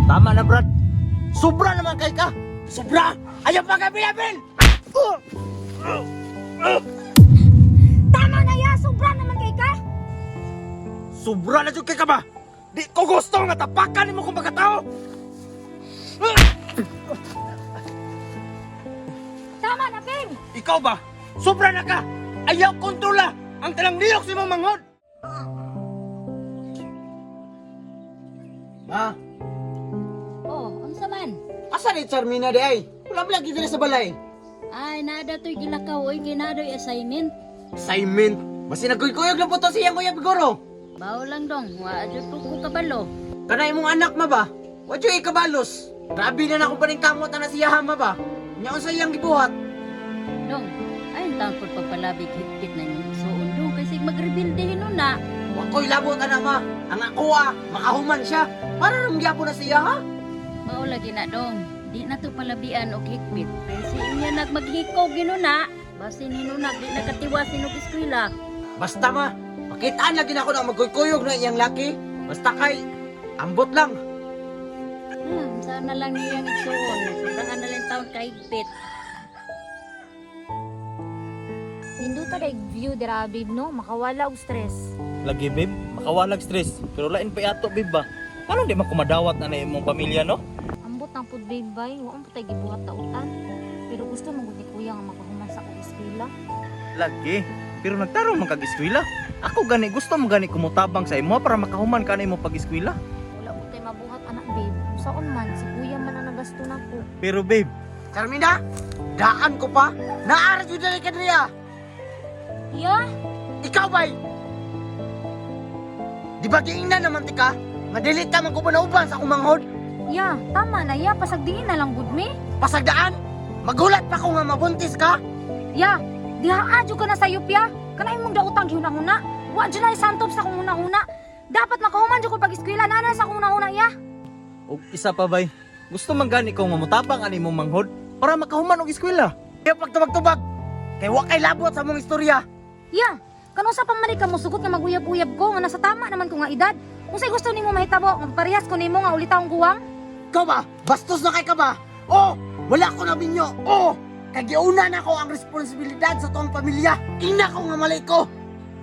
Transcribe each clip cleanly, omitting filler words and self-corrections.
Tama na, Brad. Sobra naman kay ka. Sobra! Ayaw pa kay Bilabil! Tama na ya, sobra naman kay ka. Sobra na jud kay ka ba? Di ko gusto nga tapakan nimo kung pagkatao. Tama na, Ping. Ikaw ba? Sobra na ka! Ayaw kontrola ang talang niyok si imong manghod! Ma, Oh, unsa man? asa ni Charmina di ay? Wala ba lagi diri sa balay? Ay, naada to'y gilakaw oy, kay naa do'y assignment. Assignment. Basi nagkuykuyog lang po to siyang kuya Bigoro. Bawo lang dong, wa jud ko ko kabalo. Kana imong anak ma ba? Wa jud ikabalos. Grabe na na akong paningkamot na siya ma ba? Nya unsa iyang gibuhat? Dong, ay taon pud pagpalabig higpit na imong igsuon dong kay sig magrebilde hinuna. Wa ko'y labot ana ma. Ang ako ah, makahuman siya. Para nang gyapon na siya ha? Mao lagi na dong. Di na to palabian og higpit. Kay si inya nagmaghikaw ginuna. Basin hinuna di nakatiwasin og eskwela. Basta ma, makitaan lagi na ako na magkuykuyog na iyang laki. Basta kay ambot lang. Sana lang niyang igsuon. Sobrahan na lang taon kahigpit. Ninduta kay view dira, babe, no? Makawala og stress. Lagi, babe, makawalag stress. Pero lain pa ato, babe ba? Paano di man kumadawat na na imong pamilya, no? Ambot nang pud, babe, bay. Wa man pud tay gibuhat dautan. Pero gusto man gud ni kuya nga makahuman sa akong eskwela. Lagi. Pero nagtarong man kag eskwela. Ako gani gusto mo gani kumutabang sa imo para makahuman ka na imong pag-eskwela. Wala pud tay mabuhat anak, babe. Saon man si kuya man ang nagasto nako. Pero babe, Charmina, daan ko pa. Naara jud diri ka diri ah. Ya, Ikaw bay! Di ba giingnan naman ti ka? Nga dili ta man ko panauban sa akong manghod. ya, tama na ya, pasagdiin na lang gud mi. Pasagdaan, magulat pa ko nga mabuntis ka. Ya, diha adyo ka na sayop ya. Kana imong daotang gihuna-huna. Wa jud na santob sa akong huna-huna. Dapat makahuman jud ko pag-eskwela na na sa akong huna-huna ya. og isa pa bay, gusto man gani ko nga motabang ani imong manghod para makahuman og eskwela. Kaya pagtubag-tubag, kay wa kay labot sa mong istorya. Ya, kano sa pamalit ka mosugot nga maguyab-uyab ko nga nasa tama naman ko nga edad. Unsay gusto nimo mahitabo, magparehas ko nimo nga ulitawong guwang? Ikaw ba? Bastos na kay ka ba? Oh, wala ko na binyo. Oh, kay giuna na ko ang responsibilidad sa tuong pamilya. Ina ko nga mali ko.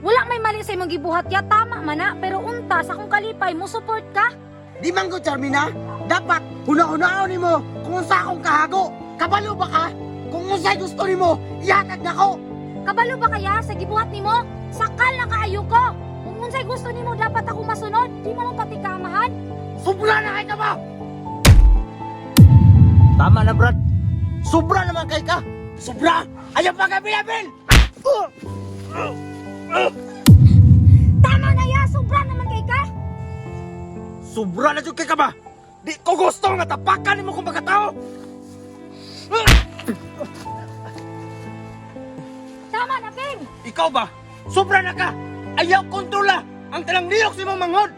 Wala may mali sa imong gibuhat ya, tama man na, pero unta sa akong kalipay mo support ka. Di man ko, Charmina. Dapat huna-hunaon nimo kung unsa akong kahago. Kabalo ba ka? Kung unsay gusto nimo, ihatag na ko. Kabalo ba kaya sa gibuhat nimo? Sakal na kaayo ko. Kung unsay gusto nimo dapat ako masunod, di man mo pati kamahan. Sobra na kay ka ba? Tama na, Brad. Sobra naman kay ka. Sobra! Ayaw pa kay Bilabil! Tama na ya, sobra naman kay ka. Sobra na jud kay ka ba? Di ko gusto nga tapakan nimo kung pagkatao. Tama na, Ping. Ikaw ba? Sobra na ka. Ayaw kontrola ang talang niyok sa imong manghod.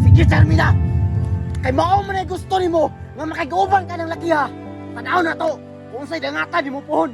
Sige, Charmina! Kay mao man ay gusto nimo nga makig-uban ka ng laki ha. Tanaw na to kung unsay dangatan nimo pohon.